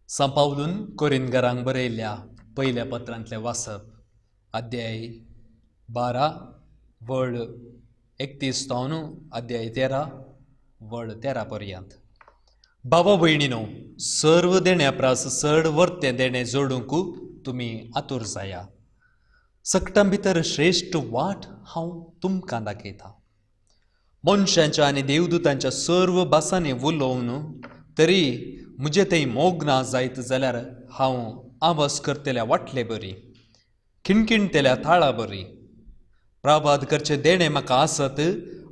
सांपावलून कोरिंदकारांक बरयल्ल्या पयल्या पत्रांतलें वाचप, अध्याय 12 वळ 31 तावन अध्याय 13 वळ 13 पर्यंत. बाबा भयणीनो, सर्व देण्या प्रास चड वर्तें देणें जोडूंक तुमी आतूर जाया. सकटां भितर श्रेश्ठ वाट हांव तुमकां दाखयता. मनशांच्या आनी देवदूतांच्या सर्व भासांनी उलोवन तरी म्हजे थंय मोग ना जायत जाल्यार हांव आवाज करतल्या वाटले बरी, खिणखिणतेल्या थाळा बरी. प्रावाद करचे देणें म्हाका आसत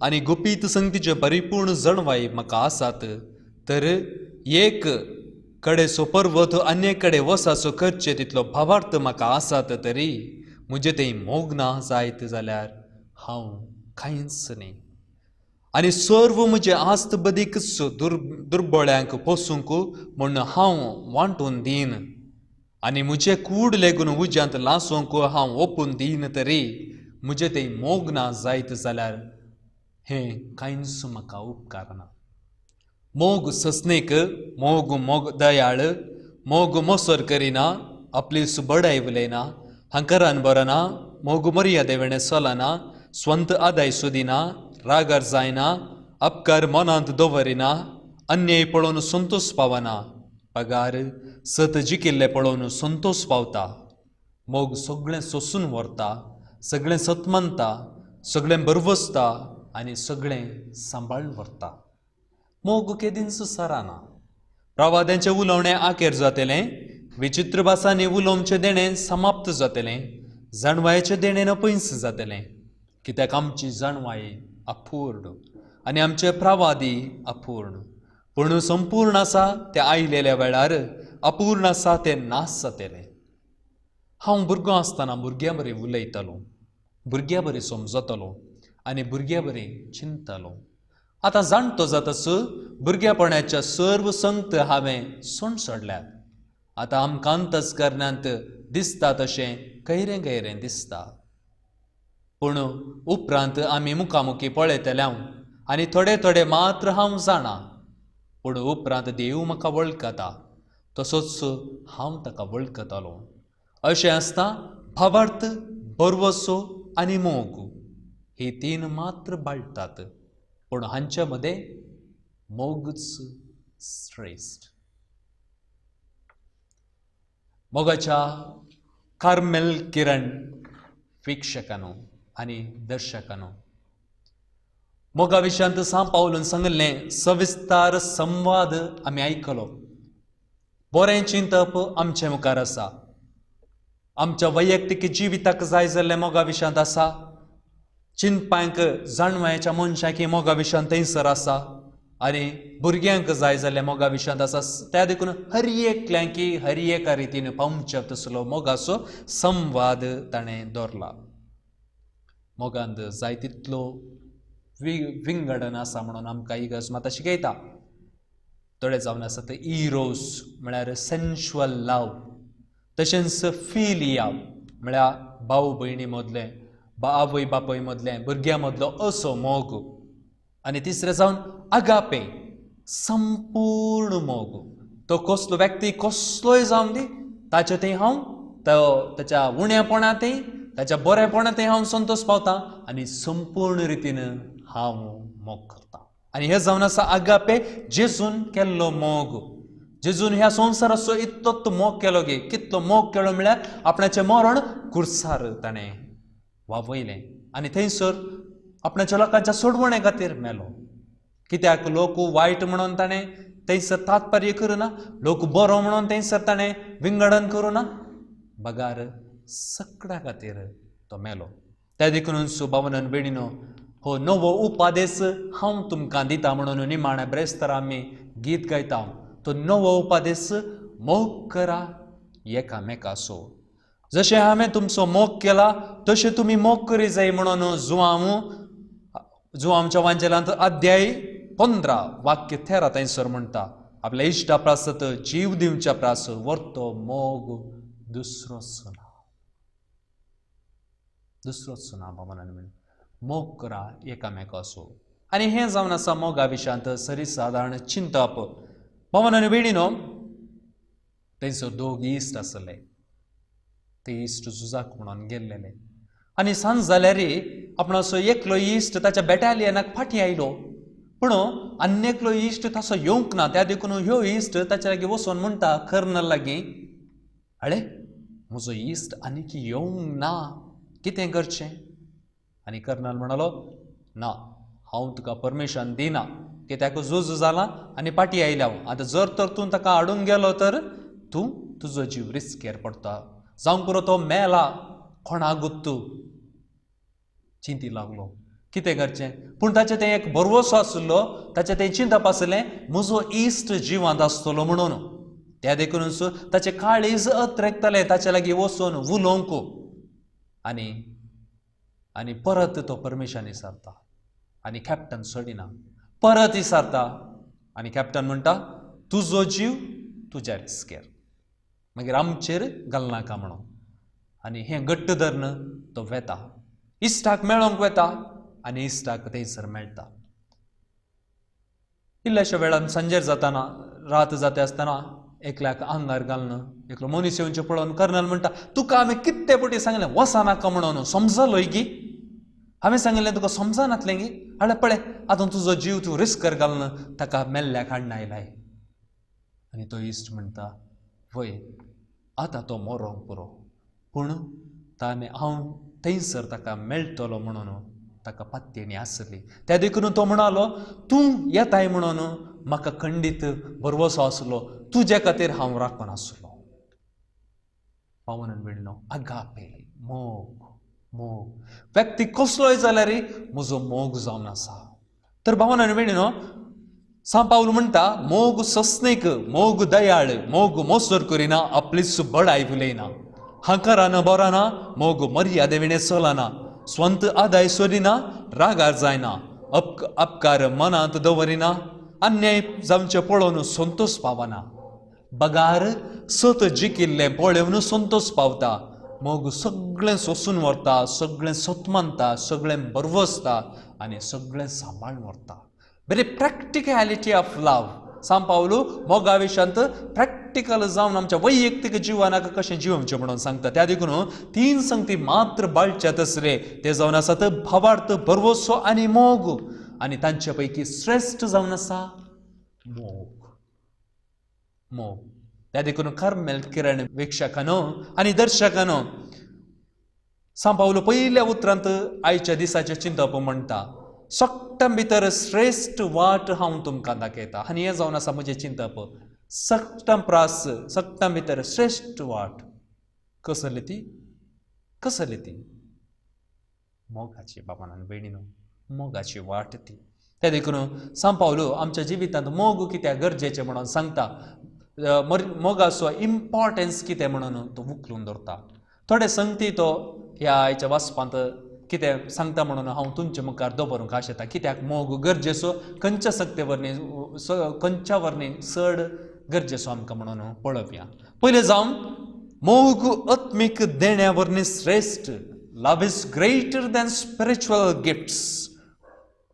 आनी गुपीत संगतीचे परिपूर्ण जणवाय म्हाका आसात, तर एक कडेचो पर्वत आनी एक कडेन वसाचो करचे तितलो भावार्थ म्हाका आसात, तरी म्हजे थंय मोग ना जायत जाल्यार हांव कांयच न्ही. आनी सर्व म्हजे आस्त बदीकच दुर्बळ्यांक पोसूंक म्हूण हांव वांटून दीन, आनी म्हजे कूड लेगून उज्यांत लासूंक हांव ओपून दीन, तरी म्हजे थंय मोग ना जायत जाल्यार हें कांयच म्हाका उपकारना. मोग ससनेक, मोग मोग दयाळ, मोग मोसर करिना, आपली सुबडाय उलयना, हंकरान बरना, मोग मर्यादे वेणें चलना, स्वंत आदाय सोदिना, रागार जायना, अपकार मनांत दवरिना, अन्याय पळोवन संतोष पावना, पगार सत जिखिल्लें पळोवन संतोष पावता. मोग सगळें सोसून व्हरता, सगळें सत मानता, सगळें बरवसता आनी सगळें सांबाळून व्हरता. मोग केदींच सराना. प्रवाद्यांचें उलोवणें आखेर जातलें, विचित्र भासांनी उलोवचें देणें समाप्त जातलें, जाणवायेचें देणें नपयस जातलें. कित्याक आमची जाणवाय अपूर्ण, आनी आमचे प्रवादी अपूर्ण. पूण संपूर्ण आसा तें आयलेल्या वेळार, अपूर्ण आसा तें नाश जातलें. हांव भुरगो आसतना भुरग्यां बरी उलयतालो, भुरग्यां बरी समजतालो आनी भुरग्यां बरी चिंततालो. आतां जाणटो जातच भुरगेपणाच्या सर्व संगत हांवें सोडल्यात. आतां आमकां अंतस्करणांत दिसता तशें गैरें गैरें दिसता. पूण उपरांत आमी मुखामुखी पळयतले हांव आनी थोडे थोडे मात्र हांव जाणा. पूण उपरांत देव म्हाका वळखता तसोच हांव ताका वळखतालो. अशें आसता भावार्थ, भरवसो आनी मोग ही तीन मात्र बाळटात, पूण हांचे मदें मोगच श्रेश्ठ. मोगाच्या कार्मेल किरण वीक्षकांनो आनी दर्शकांनो, मोगा विशयांत सांव पावलून सांगिल्लें सविस्तार संवाद आमी आयकलो. बरें चिंतप आमचे मुखार आसा. आमच्या वैयक्तीक जिविताक जाय जाल्लें मोगा विशयांत आसा. चिंतपांक जाणवायच्या मनशांक मोगा विशयांत थंयसर आसा आनी भुरग्यांक जाय जाल्लें मोगा विशयांत आसा. त्या देखून हर एकल्यांकी हर एका रितीन पावच्या तसलो मोगाचो संवाद ताणें दवरला. मोगांत जाय तितलो विंगडन आसा म्हणून आमकां इगर्ज माता शिकयता. थोडे जावन आसा ते इरोस म्हळ्यार सेन्शुअल लव, तशेंच फिलिया म्हळ्यार भाव भयणी मदलें, आवय बापूय मदलें, भुरग्यां मदलो असो मोग. आनी तिसरें जावन आगापे, संपूर्ण मोग. तो कसलो व्यक्ती कसलोय जावन दी ताचे थंय हांव तो ताच्या उण्यापणांतय ताच्या बरेपणांतय हांव संतोश पावता आनी संपूर्ण रितीन हांव मोग करता. आनी हें जावन आसा आगापे, जेजून केल्लो मोग. जेजून ह्या संवसाराचो इतलोच मोग केलो गे, कितलो मोग केलो म्हळ्यार आपणाचें मरण कुर्सार ताणें वावयलें आनी थंयसर आपणाच्या लोकांच्या सोडवणे खातीर मेलो. कित्याक लोक वायट म्हणून ताणें थंयसर तात्पर्य करुना, लोक बरो म्हणून थंयसर ताणें विंगडन करुना, बगार सगळ्या खातीर तो मेलो. त्या देखून भावनान भयणीनो, हो नवो उपादेश हांव तुमकां दिता म्हणून निमाण्या ब्रेस्तार आमी गीत गायता. तो नवो उपादेश मोग करा एकामेकाचो. जशें हांवें तुमचो मोग केला तशें तुमी मोग करी जाय म्हणून जुवांवच्या वांजेलांत अध्याय 15 वाक्य 13 थंयसर म्हणटा, आपल्या इश्टा प्रासत जीव दिवच्या प्रास वर्तो मोग दुसरोच ना, दुसरोच ना. भावनान म्हणून मोग करा एकामेकाचो. आनी हें जावन आसा मोगा विशयांत सरी सादारण चिंतप. भावनान भयणीनो, थंयसर दोग इश्ट आसले, ते इश्ट झुजाक म्हणून गेल्लेले आनी सांज जाल्यार आपणाचो एकलो इश्ट ताच्या बॅटालियनाक फाटीं आयलो, पूण आनी एकलो इश्ट तसो येवंक ना. त्या देखून ह्यो इश्ट ताच्या लागीं वचून म्हणटा कर्नल लागीं, अळे म्हजो इश्ट आनीक येवंक ना, कितें करचें? आनी कर्नल म्हणालो, ना हांव तुका परमिशन दिना, कित्याक झूज जालां आनी फाटीं आयल्या हांव. आतां जर तर तूं ताका हाडूंक गेलो तर तूं तुजो जीव रिस्केर पडटा, जावंक पुरो तो मेला कोणाक तूं. चिंती लागलो कितें करचें. पूण ताचें तें एक भरवसो आशिल्लो, ताचें तें चिंतप आसलें म्हजो इश्ट जिवांत आसतलो म्हणून. त्या देखूनच ताचें काळीज अत्रेकतालें ताचे लागीं वचून उलोवंक. आनी आनी परत तो परमिशन विचारता आनी कॅप्टन सोडिना, परत विचारता आनी कॅप्टन म्हणटा तुजो जीव तुज्या रिस्केर, मागीर आमचेर घालनाका म्हणून. आनी हें घट्ट धरून तो वेता, इश्टाक मेळोंक वेता आनी इश्टाक थंयसर मेळटा. इल्ल्याश्या वेळान सांजेर जाताना, रात जाता आसतना एकल्याक आंगार घालून एकलो मनीस येवचें पळोवन कर्नल म्हणटा, तुका हांवें कितले फावटी सांगलें वचनाका म्हणून, समजलोय गी? हांवें सांगिल्लें तुका समजनातलें गी? हाडे पळय आतां तुजो जीव तूं रिस्कर घालून ताका मेल्ल्याक हाडून आयलाय. आनी तो इश्ट म्हणटा, वय आतां तो मरोंक पुरो, पूण ताणें हांव थंयसर ताका मेळटलो म्हणून ताका पात्येणी आसली. त्या देखून तो म्हणालो, तूं येताय म्हणून म्हाका खंडीत भरवसो आसलो, तुजे खातीर हांव राखून आसलो. पावनन भयणीनो, आगापे मोग, मोग व्यक्ती कसलोय जाल्यार म्हजो मोग जावन आसा. तर भावना आनी भयणीनो, सांत पावल म्हणटा मोग सस्नीक, मोग दयाळ, मोग मोसर करिना, आपलीच बडाय उलयना, हांकारान बोराना, मोग मर्यादे विणें चलना, स्वंत आदाय सोदिना, रागार जायना, अपकार मनांत दवरिना, अन्याय जावचें पळोवन संतोश पावना, बगार सत जिखिल्लें पळोवन संतोश पावता, मोग सगळें सोसून व्हरता, सगळें सत मानता, सगळें बरवसता आनी सगळें सांबाळून व्हरता. Very practicality of love. सांत पावलू मोगा विशयांत प्रॅक्टिकल जावन आमच्या वैयक्तीक जिवनाक कशें जिवचें म्हणून सांगता. त्या देखून तीन संगती मात्र बाळच्या तसले ते जावन आसात भावार्थ, भरवसो आनी मोग. आनी तांचे पैकी श्रेश्ठ जावन आसा मोग. मोग. त्या देखून कार्मेल किरण वीक्षकानो आनी दर्शकानो, सांत पावलू पयल्या उतरांत आयच्या दिसाचें चिंतप म्हणटा, सगळ्यां भितर श्रेश्ठ वाट हांव तुमकां दाखयता. आनी हें जावन आसा म्हजें चिंतप, सगळ्यां प्रास सगळ्यां भितर श्रेश्ठ वाट कसली ती? कसली ती? मोगाची. बाबान आनी भयणीनो, मोगाची वाट ती. ते देखून सांत पावलू आमच्या जिवितांत मोग कित्याक गरजेचें म्हणून सांगता, मोगाचो इम्पॉर्टन्स कितें म्हणून तो उखलून दवरता. थोडे संगती तो ह्या आयच्या वाचपांत कितें सांगता म्हणून हांव तुमचे मुखार दवरूंक आशेता. कित्याक मोग गरजेचो, खंयच्या सक्ते वरवीं, खंयच्या वरवीं चड गरजेचो आमकां म्हणून पळोवया. पयलें जावन मोग आत्मीक देण्या वरवीं श्रेश्ठ. Love is greater than spiritual gifts.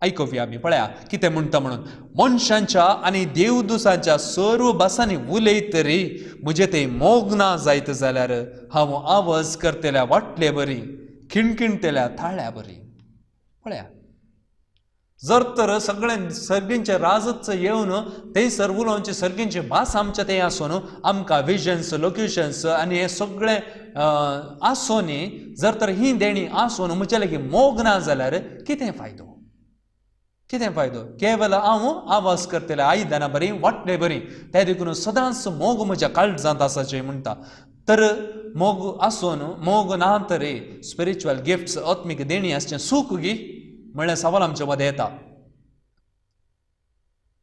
आयकुया आमी, पळया कितें म्हणटा म्हणून. मनशांच्या आनी देवदुसांच्या सर्व भासांनी उलयत तरी म्हजें तें मोग ना जायत जाल्यार हांव आवाज करतल्या वाटले बरी, खिणखिणटल्या थाळ्या बरी. पळया, जर तर सगळें सर्गींचे राजच येवन थंयसर उलोवचे सर्गींची भास आमच्या थंय आसून आमकां विजन्स, लोक्युशन्स आनी हें सगळें आसून, जर तर ही देणी आसून म्हजे लागीं मोग ना जाल्यार कितें फायदो? कितें फायदो? केवल हांव आवाज करतलें आयदनां बरी, वाटले बरी. ते देखून सदांच मोग म्हज्या काळजांत आसाचें म्हणटा. तर मोग आसून मोग ना तरी स्पिरिच्युअल गिफ्ट्स, आत्मीक देणी आसचें सूख गी म्हणल्यार सवाल आमचे मदें येता.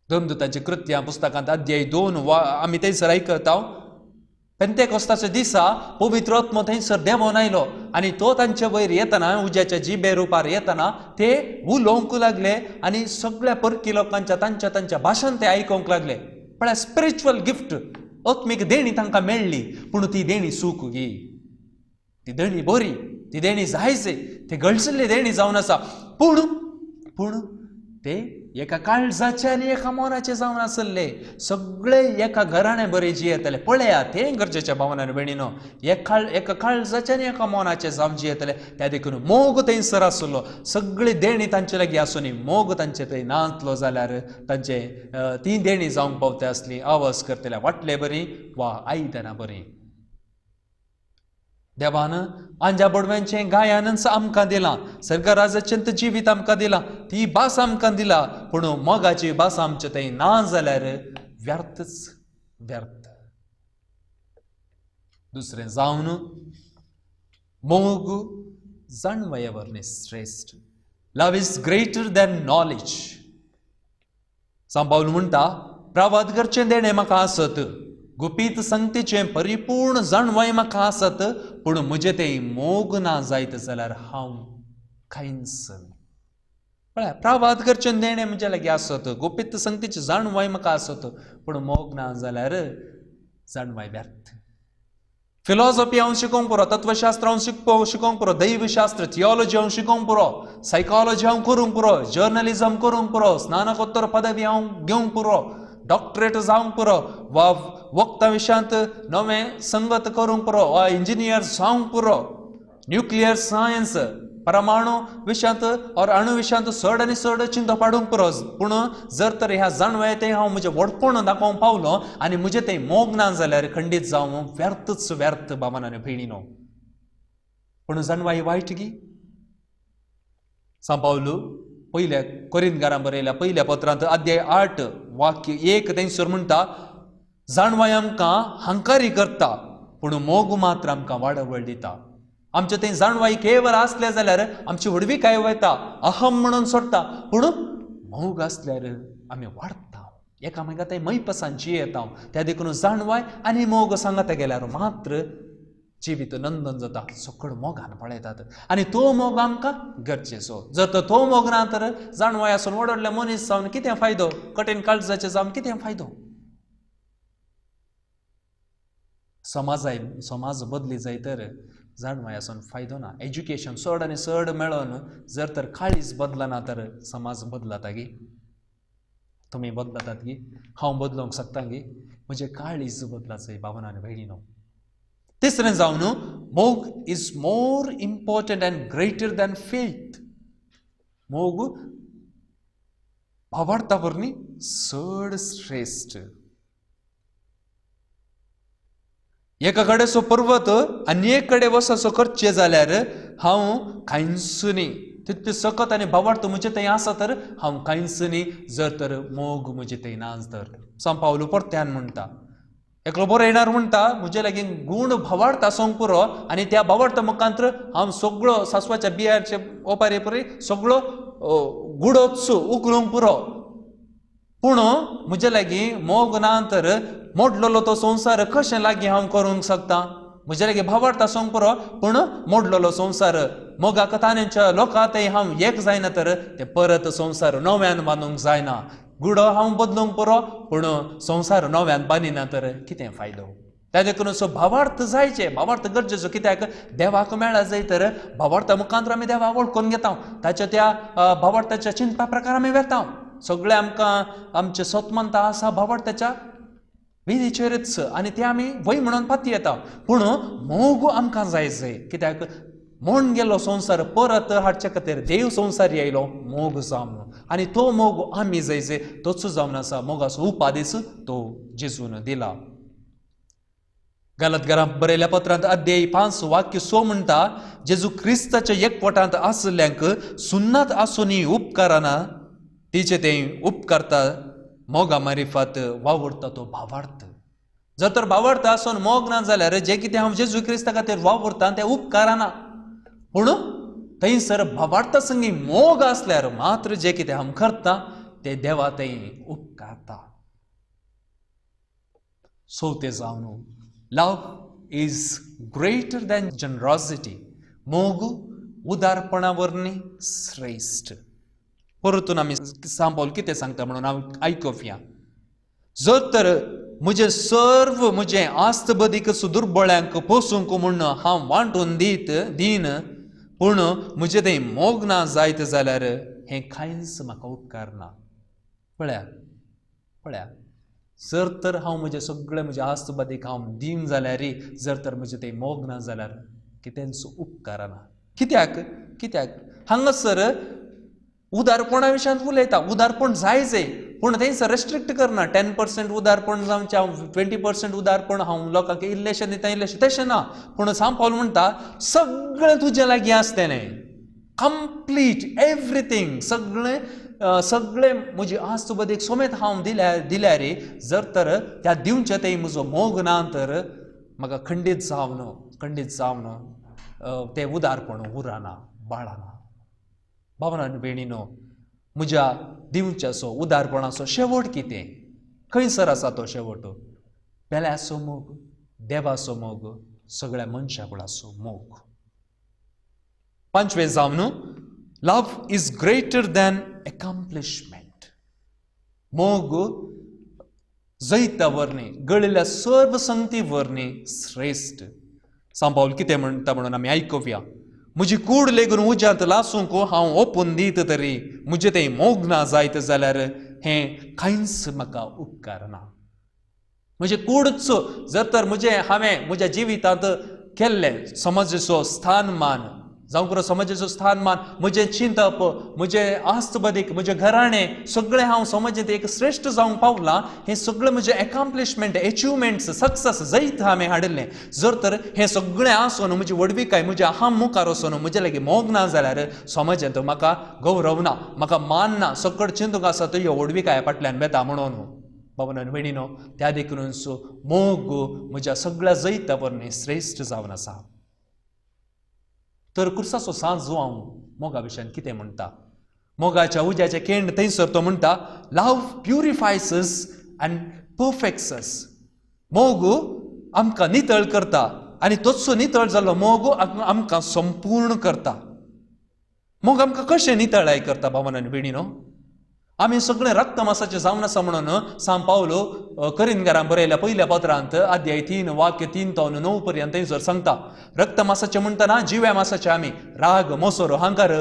धर्मदूतांची कृत्यां पुस्तकांत अध्याय 2 वा आमी थंयसर आयकता, पेंतेकोस्ताच्या दिसा पवित्र आत्मो थंयसर देंवोन आयलो आनी तो तांचे वयर येतना, उज्याच्या जिबे रुपार येतना ते उलोवंक लागले आनी सगळ्या परकी लोकांच्या तांच्या तांच्या भाशान ते आयकूंक लागले. पळय, स्पिरिच्युअल गिफ्ट, आत्मीक देणी तांकां मेळ्ळी, पूण ती देणी सूख गी, ती देणी बरी, ती देणी जायचे, ती गळशिल्ली देणी जावन आसा. पूण पूण ते एका काळजाचे आनी एका मनाचे जावन आसले, सगळे एका घराणे बरे जियेतले. पळया, तें गरजेच्या भावना आनी भयणीनो, एका काळजाचे आनी एका मनाचे जावन जियेतले. त्या देखून मोग थंयसर आसलो, सगळी देणी तांचे लागीं आसून मोग तांचे थंय नातलो जाल्यार तांचे ती देणी जावंक पावता आसली, आवाज करतल्या वाटले बरी वा आयदनां बरी. देवान आंज्या बोडव्यांचें गायनच आमकां दिलां, सर्गराजाचें जिवीत आमकां दिलां, ती भास आमकां दिला, पूण मोगाची भास आमचे थंय ना जाल्यार व्यर्थच व्यर्थ. दुसरें जावन मोग जाणवये वरवीं श्रेश्ठ. Love is greater than knowledge. सांत पावल म्हणटा, प्रावाद करचें देणें म्हाका आसत, गुपीत संगतीचें परिपूर्ण जाणवाय म्हाका आसत, पूण म्हजें तें मोग ना जायत जाल्यार हांव कांयच. पळय, प्रावाद करचें देणें म्हज्या लागीं आसत, गुपीत संगतीची जाणवाय म्हाका आसत, पूण मोग ना जाल्यार जाणवाय व्यर्थ. फिलॉसॉफी हांव शिकोवंक पुरो, तत्वशास्त्र हांव शिकोवंक पुरो, दैवशास्त्र, थियोलॉजी हांव शिकोवंक पुरो, सायकोलॉजी हांव करूंक पुरो, जर्नलिजम करूंक पुरो, स्नानकोत्तर पदवी हांव घेवंक पुरो, डॉक्टरेट जावंक पुरो, वा वखदां विशयांत नवें संगत करूंक पुरो, वा इंजिनियर जावंक पुरो, न्युक्लियर सायन्स, परमाणु विशयांत और अणु विशयांत चड आनी चड चिंता पाडूंक पुरो. पूण जर तर ह्या जाणवय तें हांव म्हजें व्हडपण दाखोवंक पावलो आनी म्हजें तें मोग ना जाल्यार खंडीत जावं व्यर्थच व्यर्थ. बाबान आनी भयणीनो, पूण जाणवाय वायट गी? सांत पावलू पयल्या कोरिंतकारां बरयल्या पयल्या पत्रांत अध्याय 8 वाक्य 1 थंयसर म्हणटा, जाणवाय आमकां हंकारी करता, पूण मोग मात्र आमकां वाडवळ दिता. आमचे थंय जाणवाय केवळ आसले जाल्यार आमची व्हडविकाय वता, अहम म्हणून सोडटा, पूण मोग आसल्यार आमी वाडटा, एकामेका ते मैपसान जियेता. त्या देखून जाणवाय आनी मोग सांगाता गेल्यार मात्र जिवीत नंदन जाता. सकळ मोगान पळयतात आनी तो मोग आमकां गरजेचो. जर तर तो मोग ना तर जाणवाय आसून व्हड व्हडले मनीस जावन कितें फायदो, कठीण काळजाचे जावन कितें फायदो. समाजाय समाज बदली जाय तर जाणवाय आसून फायदो ना. एज्युकेशन चड आनी चड मेळोन जर तर काळीज बदलना तर समाज बदलता गी? तुमी बदलतात गी? हांव बदलूंक शकता गी? म्हजें काळीज बदलाचें भावना आनी भयणीनो. तिसरें जावन मोग is more important and greater than faith. मोग भावार्था वरवीं चड श्रेश्ठ. एका कडेचो पर्वत आनी एक कडेन वचसो करचें जाल्यार हांव कांयच न्ही. तितली सकत आनी भावार्थ म्हजे थंय आसा तर हांव कांयच न्ही जर तर मोग म्हजे थंय ना तर. सांव पावलो परत्यान म्हणटा, एकलो बरो येणार म्हणटा म्हजे लागीं गूण भावार्थ आसूंक पुरो आनी त्या भावार्थ मुखांत्र हांव सगळो सासवाच्या बियाचे ओपारी परी सगळो गुडोच उखलूंक पुरो, पूण म्हजे लागीं मोग ना तर मोडलेलो तो संवसार कशें लागीं हांव करूंक शकता. म्हजे लागीं भावार्थ आसूंक पुरो पूण मोडलेलो संवसार मोगाक तांच्या लोकां थंय हांव एक जायना तर ते परत संवसार नव्यान बांदूंक जायना. गुडो हांव बदलूंक पुरो पूण संवसार नव्यान बांदिना तर कितें फायदो. त्या देखून सो भावार्थ जायचे, भावार्थ गरजेचो. कित्याक देवाक मेळा जाय तर भावार्था मुखांत आमी देवाक वळखून घेता, ताच्या त्या भावार्थाच्या चिंतपा प्रकार आमी वेता. सगळें आमकां आमचें सतमंता आसा भावार्थाच्या विधीचेरच आनी ते आमी वय म्हणून पाती येता. पूण मोग आमकां जाय जाय, कित्याक म्हण गेलो संवसार परत हाडचे खातीर देव संवसार आयलो मोग जावन आनी तो मोग आमी जाय जाय तोच जावन आसा. मोगाचो उपादेश तो जेजून दिला. गलतगरां बरयल्या पत्रांत अध्याय 5 वाक्य 6 म्हणटा, जेजू क्रिस्ताच्या एकवटांत आशिल्ल्यांक सुन्नात आसूनय उपकारना, तिचे ते उपकारता मोगा मारिफात वावुरता तो भावार्थ. जर तर भावार्थ आसून मोग ना जाल्यार जे कितें हांव जेजू क्रिस्ता खातीर वावुरता तें उपकारना, पूण थंयसर भावार्था संगी मोग आसल्यार मात्र जे कितें हांव करता ते देवा थंय उपकारता. चवथें जावन love is greater than generosity. मोग उदारपणा वरवीं श्रेश्ठ. परतून आमी सांबाळ कितें सांगता म्हणून हांव आयकुया. जर तर म्हजें सर्व म्हजें आस्त बदीक सुदुर्बळ्यांक पोसूंक म्हूण हांव वांटून दीत दीन, पूण म्हजें तें मोग ना जायत जाल्यार हें कांयच म्हाका उपकारना. पळया पळया, जर तर हांव म्हजें सगळें म्हजें आस्त बदीक हांव दीन जाल्यार जर तर म्हजें तें मोग ना जाल्यार कितेंच उपकारना. कित्याक कित्याक हांगासर उदारपणा विशयांत उलयता. उदारपण जाय जाय पूण थंयसर रेस्ट्रिक्ट करना. 10% उदारपण जावचें, हांव 20% उदारपण हांव लोकांक इल्लेशें दिता इल्लेशें, तशें ना. पूण सांव पावल म्हणटा सगळें तुजें लागीं आसतलें, कंप्लीट एवरीथींग, सगळें सगळें म्हजी आस्त बदीक समेत हांव दिल्या दिल्यार जर तर त्या दिवचें थंय म्हजो मोग ना तर म्हाका खंडीत जावन तें उदारपण उरना, बाळना. भावना आनी भयणीनो, म्हज्या दिवच्याचो उदारपणाचो शेवट कितें, खंयसर आसा तो शेवट? पेल्याचो मोग, देवाचो मोग, सगळ्या मनशा कुळाचो मोग. पांचवें जावन love is greater than accomplishment. मोग जैता वरवीं, गळिल्ल्या सर्व संगती वरवीं श्रेश्ठ. सांव पावल कितें म्हणटा म्हणून आमी आयकुया. म्हजी कूड लेगून उज्यांत लासूंक हांव ओपून दीत तरी म्हजें तें मोग ना जायत जाल्यार हें कांयच म्हाका उपकारना. म्हजें कूडच जर तर म्हजें हांवें म्हज्या जिवितांत केल्लें समाजाचो स्थानमान जावं पुरो, समाजाचो स्थानमान, म्हजें चिंतप, म्हजें आस्त बदीक, म्हजें घराणें सगळें हांव समाजांत एक श्रेश्ठ जावंक पावलां, हें सगळें म्हजें एकाम्प्लिशमेंट, एचिवमेंट्स, सक्सेस, जैत हांवें हाडिल्लें. जर तर हें सगळें आसून म्हजी व्हडविकाय म्हज्या हांव मुखार वचून म्हजें लागीं मोग ना जाल्यार समाजांत म्हाका गौरव ना, म्हाका मान ना, सकट चिंतूंक आसा तो ह्यो व्हडविकाय फाटल्यान वेता म्हणून. बाबा आनी भयणीनो, त्या देखूनच मोग म्हज्या सगळ्या जैता वरवीं श्रेश्ठ जावन आसा. तर कुर्साचो सांज हांव मोगा विशयान कितें म्हणटा? मोगाच्या उज्याचें केंड थंयसर तो म्हणटा love purifies us and perfects us. मोग आमकां नितळ करता आनी तोच नितळ जाल्लो मोग आमकां संपूर्ण करता. मोग आमकां कशें नितळाय करता भावान आनी भयणीनो? आमी सगळें रक्तमासाचें जावन आसा म्हणून सांत पावलो करिंदकारां बरयल्या पयल्या पत्रांत अध्याय 3 वाक्य 3 ते 9 पर्यंत थंयसर सांगता. रक्तमासाचें म्हणटना जिव्या मासाचें आमी राग, मोसोरो, हांकार,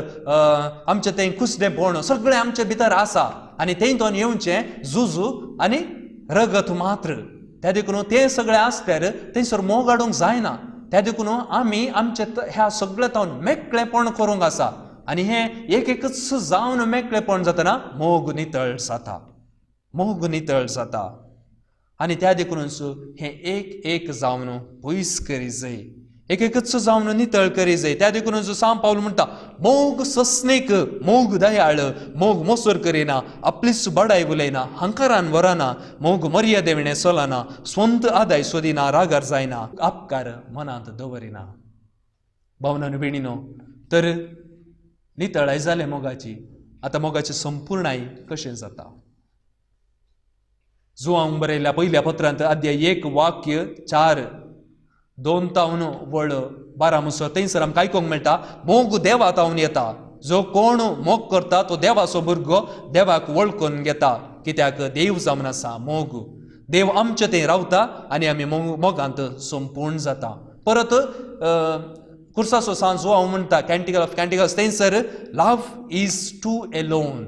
आमचें तें कुसडेंपण सगळें आमचे भितर आसा आनी थंय तो येवचें जुजू आनी रगत मात्र. त्या देखून तें सगळें आसल्यार थंयसर मोग हाडूंक जायना. त्या देखून आमी आमचे ह्या सगळें तावन मेकळेपण करूंक आसा आनी हें एक एकच जावन मेकळेपण जातना मोग नितळ जाता, मोग नितळ जाता. आनी त्या देखूनच हें एक एक जावन पयस करी जाय, एक एकच जावन नितळ करी जाय. त्या देखूनच सांत पावल म्हणटा मोग सस्नेक, मोग दयाळ, मोग मोसर करिना, आपलीच बडाय उलयना, हंकारान वराना, मोग मर्यादेविणें चलना, स्वंत आदाय सोदिना, रागार जायना, अपकार मनांत दवरिना. भावनान भयणीनो, तर नितळाय जालें मोगाची, आतां मोगाची संपूर्णाय कशें जाता? जुवांक बरयल्या पयल्या पत्रांत अध्याय 1 वाक्य 4 2 तावन वळ 12 मुसो थंयसर आमकां आयकूंक मेळटा मोग देवा तावन येता. जो कोण मोग करता तो देवाचो भुरगो देवाक वळखून घेता, कित्याक देव जावन आसा मोग. देव आमचे थंय रावता आनी आमी मोगांत संपूर्ण जाता. परत कुर्साचो सांत जुवांव म्हणटा कॅन्टिकल ऑफ कॅन्टिकल्स थंयसर लव्ह is to Elon.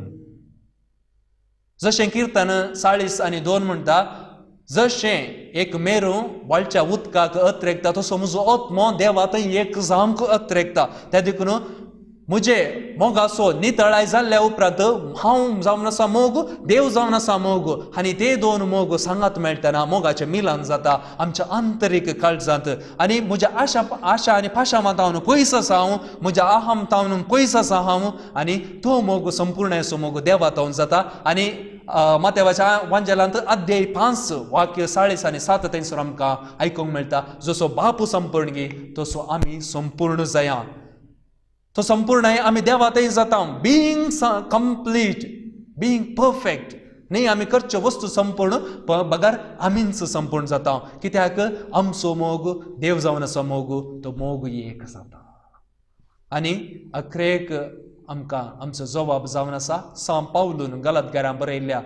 जशें किर्तन 40 आनी 2 म्हणटा जशें एक मेरू वाळच्या उदकाक अत्रेकता तसो म्हजो आत्मो देवा थंय एक जावंक अत्रेकता. त्या देखून म्हजे मोगाचो नितळाय जाल्ल्या उपरांत हांव जावन आसा मोग, देव जावन आसा मोग आनी ते दोन मोग सांगात मेळटना मोगाचें मिलन जाता आमच्या आंतरीक काळजांत. आनी म्हज्या आशा आशा आनी पाशामां तावन पयस आसा हांव, म्हज्या आहम तावन पयस आसा हांव आनी तो मोग संपूर्ण असो मोग देवा तावन जाता. आनी मातेवाच्या वांजेलांत अध्याय 5 वाक्य 40 आनी 7 थंयसर आमकां आयकूंक मेळटा जसो बापू संपूर्ण गी तसो आमी संपूर्ण जाया. तो संपूर्ण आमी देवा थंय जाता, बीइंग कंप्लीट, बीइंग परफेक्ट. न्ही आमी करच्यो वस्तू संपूर्ण बगर आमीच संपूर्ण जाता, कित्याक आमचो मोग देव जावन आसा मोग, तो मोग एक जाता. आनी अखरेक आमकां आमचो जवाब जावन आसा सांत पावलून गलातकारां बरयल्ल्या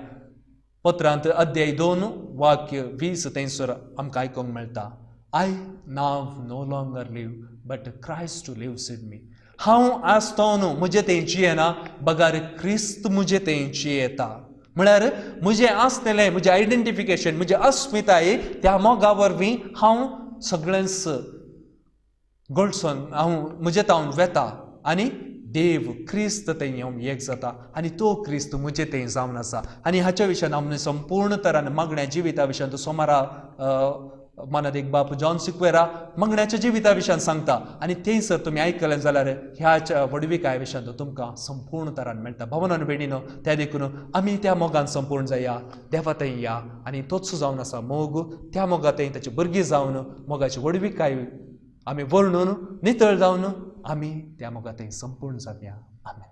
पत्रांत अध्याय 2 वाक्य 20 थंयसर आमकां आयकूंक मेळटा I now no longer live but Christ lives in me. हांव आसतो न्हू म्हजें थंय जियेना बगार क्रिस्त म्हजें थंय जियेता. म्हळ्यार म्हजें आसतलें म्हजें आयडेंटिफिकेशन, म्हजी अस्मिताय त्या मोगा वरवीं हांव सगळेंच गळसोन हांव म्हजें तावन वेता आनी देव क्रिस्त थंय येवन एक जाता आनी तो क्रिस्त म्हजे थंय जावन आसा. आनी हाच्या विशयान आमी संपूर्ण तरान मागण्या जिविता विशयान तो सोमारा मानादीक बाप जॉन सिक्वेरा मागण्याच्या जिविता विशयान सांगता आनी थंयसर तुमी आयकलें जाल्यार ह्या व्हडविकाय विशयान तुमकां संपूर्ण तरान मेळटा. भावनान भयणीनो, त्या देखून आमी त्या मोगान संपूर्ण जाया, देवा थंय या आनी तोच जावन आसा मोग, त्या मोगा थंय ताची भुरगीं जावन मोगाची व्हडविकाय आमी वर्णून नितळ जावन आमी त्या मोगा थंय संपूर्ण जावया. आमेन.